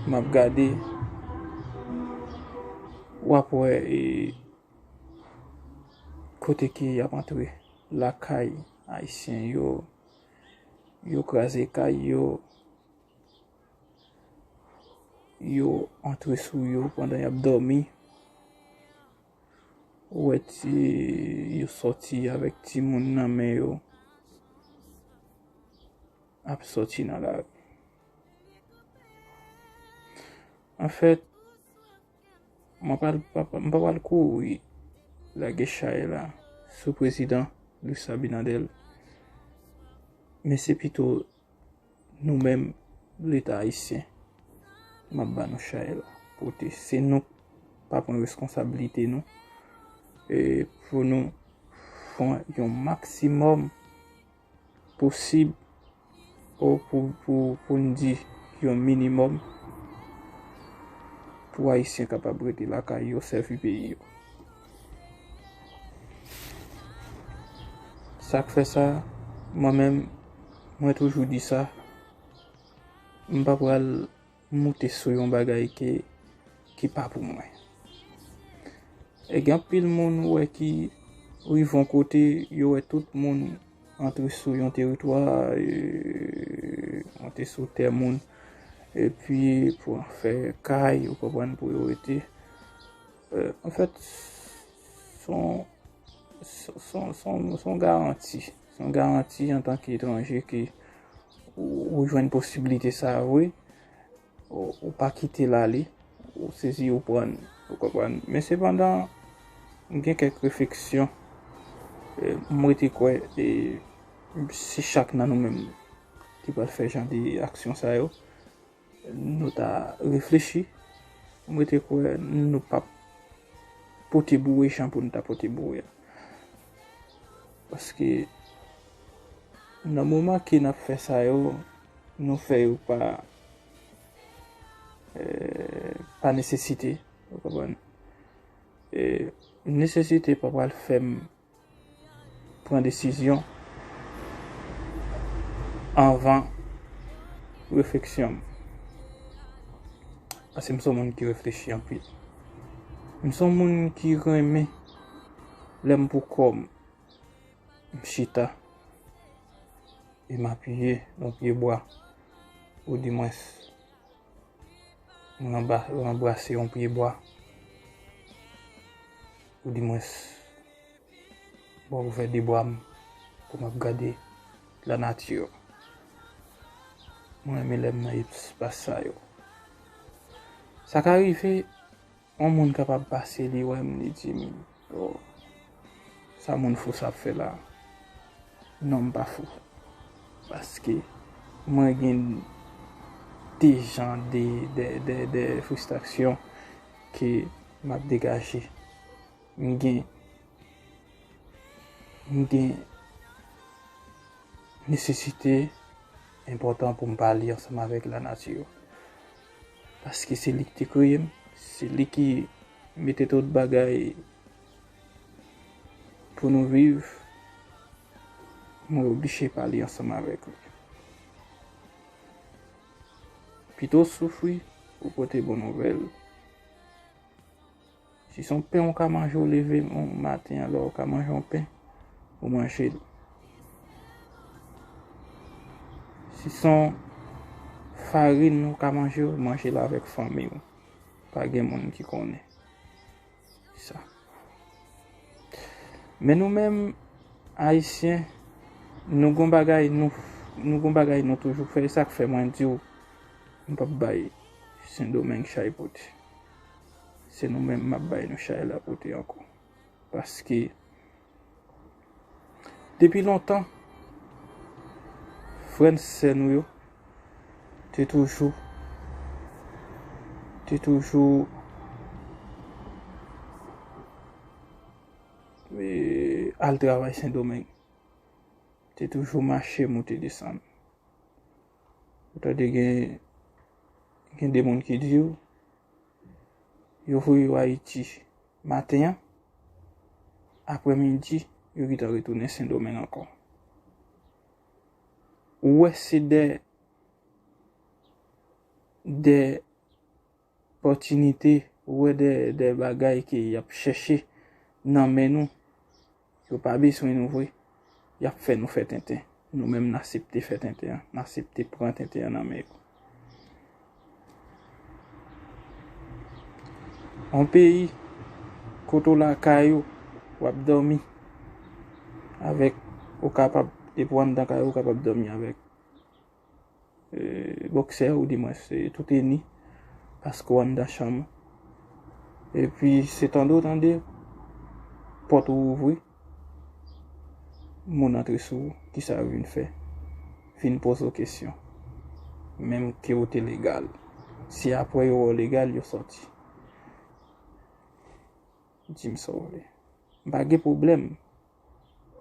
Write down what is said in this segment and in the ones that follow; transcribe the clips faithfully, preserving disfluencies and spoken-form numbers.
M ap gade, w ap wè, e, kote ke y ap antre lakay ayisyen yo, yo kraze kay yo, yo antre sou yo pandan y ap dòmi, ou wè ti, yo sòti avèk timoun nan men yo, ap sòti nan lari. Anfèt, mwen pral, pa, pa, m pa pral kouri lage chay la sou prezidan Luis Abinader, men se pito nou menm, Leta ayisyen, m ap ba nou chay la pote. Se nou k pa pran reskonsablite nou, e, pou nou fè yon maksimòm posib, ou pou, pou, pou n di yon minimòm, pou Ayisyen kapab rete lakay yo, sèvi peyi yo. Sa k fè sa, mwen menm, mwen toujou di sa, m pa pral moute sou yon bagay ke, ki pa pou mwen. E gen anpil moun ou wè ki rive yon kote, yo wè tout moun antre sou yon teritwa, e, monte sou tè moun, epi pou fè kay, ou konprann, pou yo rete. E, anfèt, se yon, se yon, se yon, se yon garanti. Se yon garanti antanke etranje ke ou, ou jwenn posiblite sa a vre. Ou, ou pa kite l ale, ou sezi, ou pran, ou konprann. Men sepandan, m gen kèk refleksyon, e, m rete kwè, e, si chak nan nou menm ki pral fè jan de aksyon sa yo, nou ta reflechi, m rete kwè nou p ap pote boure jan pou nou ta pote boure a. Paske nan moman ke n ap fè sa yo, nou fè yo pa, e, pa nesesite, ou konprann? E, nesesite pa pral fè m pran desizyon anvan refleksyon m. Paske m se yon moun ki reflechi anpil. M se yon moun ki renmen lè m pou kò m, m chita e m apiye nan pye bwa, ou dimwens, m ranba-, ranbrase yon pye bwa, ou dimwens, m ouvè de bwa m pou m ap gade lanati. Mwen renmen lè m nan espas sa yo. Sa ka rive, yon moun kapab pase, li wè m, li di m, "Oh, sa moun fou sa ap fè la?" Non, m pa fou. Paske mwen gen de jan de, de, de, de fristrasyon ke m ap degaje. M gen, m gen nesesite enpòtan pou m pale ansanm avèk lanati. Paske se li ki te kreye m, se li ki mete tout bagay pou nou viv, mwen oblije pale ansanm avèk li. Pito w soufri, ou pote bon nouvèl. Si se yon pen ou ka manje, ou leve yon maten an, lè ou ka manje yon pen, ou manje l. Si se yon farin ou ka manje, ou manje l avèk fanmi w. Pa gen moun ki konnen sa. Men nou menm, Ayisyen, nou gon bagay, nou, nou gon bagay nou toujou fè. E sa k fè mwen di w, m p ap bay Sendomeng chay pote. Se nou menm m ap bay nou chay la pote ankò. Paske depi lontan, frè n, sè nou yo te toujou, te toujou, e, al travay Sendomeng. Te toujou mache moute desann. Ou tande gen, gen de moun ki di w, yo voye yo Ayiti maten an, aprèmidi, yo gentan retounen Sendomeng ankò. Ou wè se de, de opòtinite, ou wè de, de bagay ke y ap chèche nan men nou. Yo pa bezwen nou vre. Y ap fè nou fè tenten. Nou menm n aksepte fè tenten an. N aksepte pran tenten an nan men yo. Yon peyi kote w lakay ou, w ap dòmi avèk, ou kapab, depi w anndan kay ou, ou kapab dòmi avèk e, bòksè, ou dimwens, e, tout eni, paske w anndan chanm ou. Epi, se tande w tande, pòt ou ouvri, moun antre sou ou, kisa yo vin fè? Vin poze w kesyon. Menm ke ou te legal. Si apre yo wè w legal, yo sòti. Di m sa w vle. M pa gen pwoblèm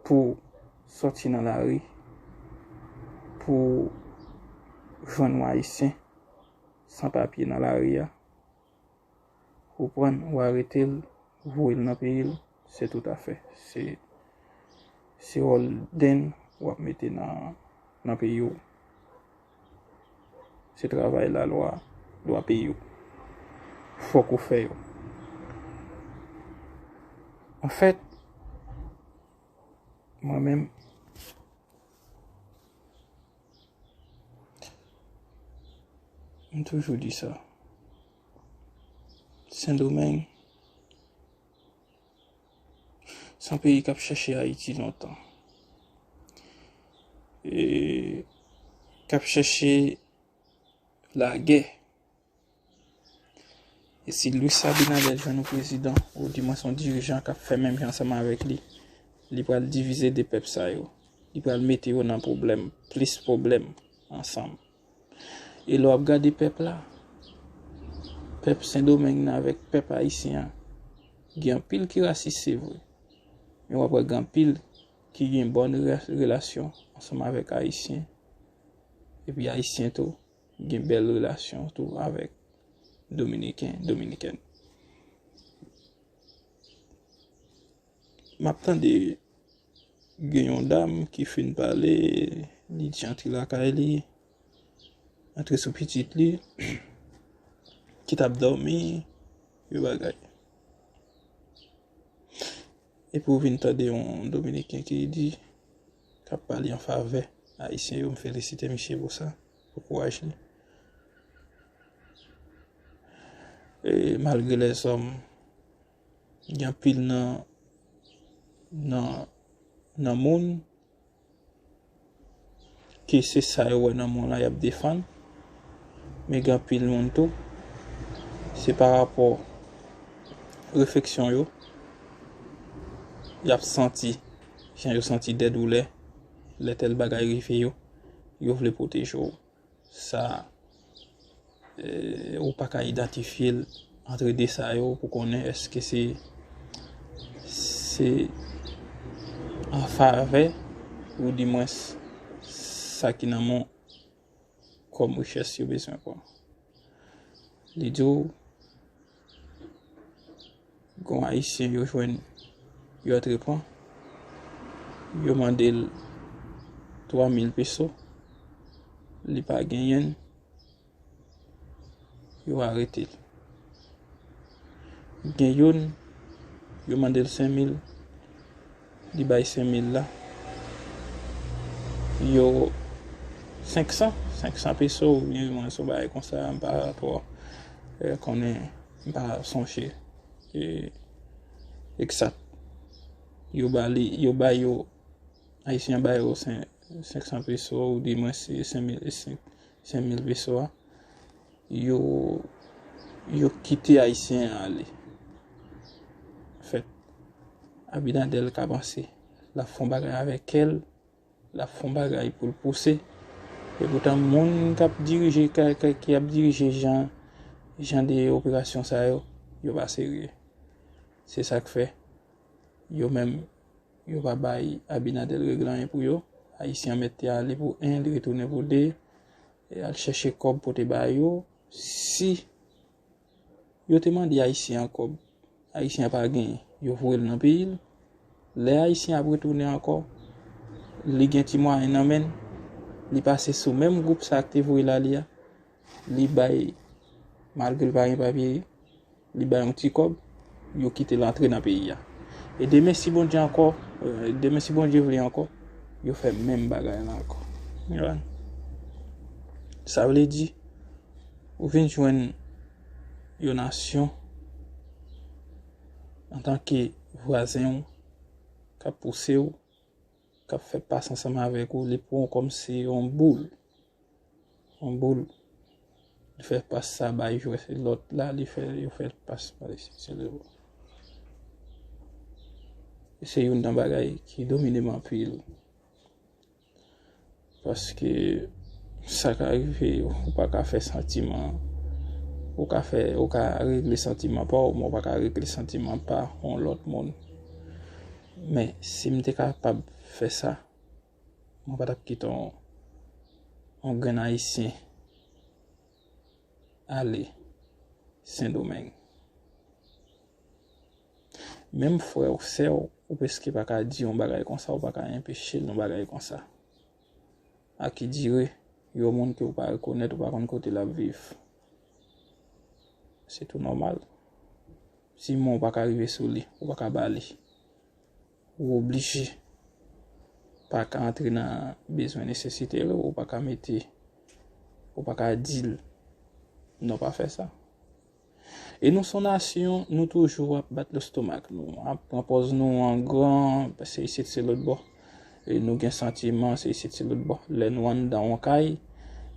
pou sòti nan lari, pou jwenn yon Ayisyen san papye nan lari a, ou pran l, ou arete l, voye l nan peyi l, se tout afè. Se, se òdèn w ap mete nan, nan peyi w. Se travay lalwa, lwa peyi w. Fòk ou fè yo. Anfèt, mwen menm, m toujou di sa. Sendomeng, se yon peyi k ap chèche Ayiti lontan. E k ap chèche lagè. E si Luis Abinader jwenn yon prezidan, ou dimwens yon dirijan k ap fè menm jan ansanm avèk li, li pral divize de pèp sa yo. Li pral mete yo nan pwoblèm, plis pwoblèm ansanm. E lè w ap gade pèp la, pèp Sendomeng nan avèk pèp ayisyen an, gen anpil ki rasis, se vre. Men w ap wè gen anpil ki gen bòn re-, relasyon ansanm avèk Ayisyen. Epi Ayisyen tou, gen bèl relasyon tou avèk Dominiken, Dominikèn. M ap tande gen yon dam ki fin pale, li di antre lakay li, antre sou pitit li, ki t ap dòmi, yon bagay. Epi w vin tande yon Dominiken ki di, k ap pale an favè Ayisyen yo, m felisite misye pou sa, pou kouraj li. E malgre lèzòm, gen anpil nan, nan, nan moun ke se sa yo wè nan moun la y ap defann, men gen anpil moun tou, se pa rapò refleksyon yo, y ap santi, jan yo santi dèdoulè, lè tèl bagay rive yo, yo vle pwoteje w. Sa, e, ou pa ka idantifye l antre de sa yo pou konnen èske se, se an favè ou dimwens sa ki nan men w kòm richès yo bezwen pran. Li di w, gon Ayisyen yo jwenn, yo antreprann, yo mande l twa mil peso, li pa genyen l, yo arete l. Gen youn, yo mande l senk mil, li bay senk mil la. Yo senk san, senk san peso, oubyen mwen se yon bagay konsa, m pa twò, eh, konnen, m pa sonje, eh, egzat. Yo ba li, yo ba yo, Ayisyen an ba yo sen-, senk san peso, ou dimwens se senk mil, senk, senk mil peso a. Yo, yo kite Ayisyen an ale. Anfèt, Abinader ka panse l ap fè yon bagay avèk kè l, l ap fè yon bagay pou l pouse. Epoutan, moun k ap dirije, ka, ka, ki ap dirije jan, jan de operasyon sa yo, yo pa serye. Se sa k fè, yo menm, yo pa bay Abinader regle anyen pou yo. Ayisyen an mèt te ale pou en, li retounen pou de, e al chèche kòb pote ba yo. Si yo te mande Ayisyen an kòb, Ayisyen an pa genyen, yo voye l nan peyi l. Lè Ayisyen ap retounen ankò, li gen ti mwayen nan men l, li pase sou menm gwoup sa a ki te voye l ale a, li bay Malgre l pa gen papye, li bay yon ti kòb, yo kite l antre nan peyi a. E demen, si Bondye ankò, euh, demen, si Bondye vle ankò, yo fè menm bagay la ankò. Ou konprann? Sa vle di, ou vin jwenn yon nasyon antanke vwazen w k ap pouse w, k ap fè pas ansanm avèk ou, li pran w kòmsi yon boul. Yon boul. Li fè pas sa bay jwè lòt la, li fè, yo fè pas bay se lòt. E se youn nan bagay ki domine m anpil. Paske sa ka rive, ou pa ka fè santiman, ou ka fè, ou ka regle santiman pa w, men ou pa ka regle santiman pa yon lòt moun. Men si m te kapab fè sa, mwen pa t ap kite yon, yon grenn Ayisyen ale Sendomeng. Menm frè w, sè w, ou prèske pa ka di yon bagay konsa, ou pa ka enpeche l yon bagay konsa. A ki dire, yon moun ke w pa rekonèt, ou pa konn kote l ap viv. Se tou nòmal. Si men w pa ka rive sou li, ou pa ka ba li, ou oblije pa ka antre nan bezwen nesesite l, ou pa ka mete, ou pa ka di l, non, pa fè sa. E nou se yon nasyon, nou toujou ap bat lestomak nou, ap pran pòz nou an gran, se isit, se lòt bò. E nou gen santiman, se isit, se lòt bò. Lè nou anndan yon kay,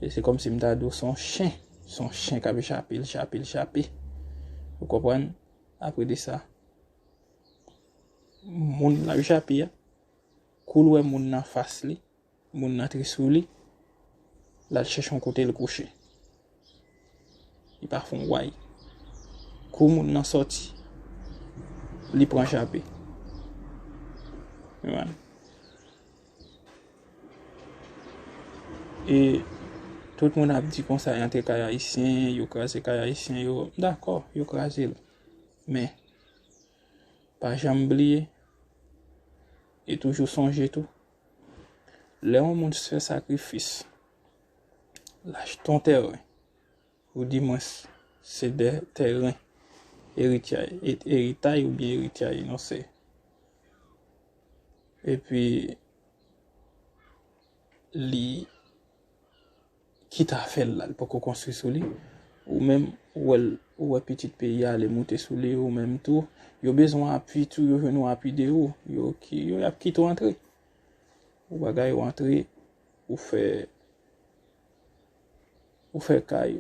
e se kòmsi m ta di w se yon chen. Se yon chen k ap jape, l jape, l jape. Ou konprann? Apre de sa, moun l ap jape a, kou l wè moun nan fas li, moun nan antre sou li, l al chèche yon kote l kouche. Li pa fè yon way. Kou moun nan sòti, li pran jape. Ou konprann? E tout moun ap di konsa, y antre kay ayisyen, yo kraze kay ayisyen, yo, dakò, yo kraze l. Men, pa janm bliye, e toujou sonje tou, lè yon moun fè sakrifis, l achte yon tèren, ou dimwens se de tèren eritay, e-, eritay oubyen erityay, non, se. Epi, li kite afè l la, li poko konstwi sou li. Ou menm, ou wè l, ou wè pitit peyi a ale moute sou li, ou menm tou. Yo bezwen apui tou, yo jwenn yon apui de ou. Yo ki, yo ap kite w antre. Ou bagay ou antre, ou fè, ou fè kay,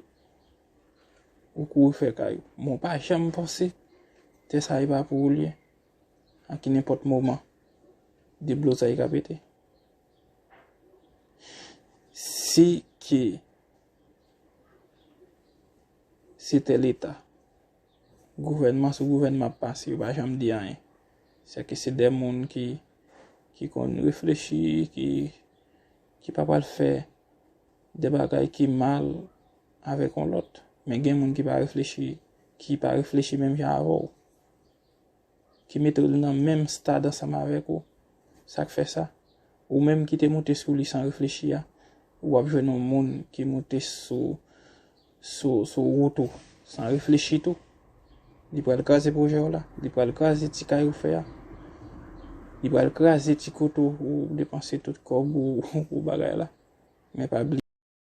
ou kouri fè kay. Bon, pa janm panse, tè sa e pa pou ou l ye. A ki nenpòt moman, deblozay ka pete. Si ke se te Leta, gouvènman sou gouvènman ap pase, yo pa janm di anyen. Se ke se de moun ki, ki konn reflechi, ki, ki pa pral fè de bagay ki mal avèk yon lòt. Men gen moun ki pa reflechi, ki pa reflechi menm jan avè w, ki mete l nan menm stad ansanm avèk ou. Sa k fè sa? Ou menm ki te moute sou li san reflechi a, ou ap jwenn yon moun ki moute sou, sou, sou wout ou san reflechi tou. Li pral kraze pwojè w la, li pral kraze ti kay ou fè a, li pral kraze ti kote ou, ou depanse tout kòb ou, ou bagay la. Men pa bliye,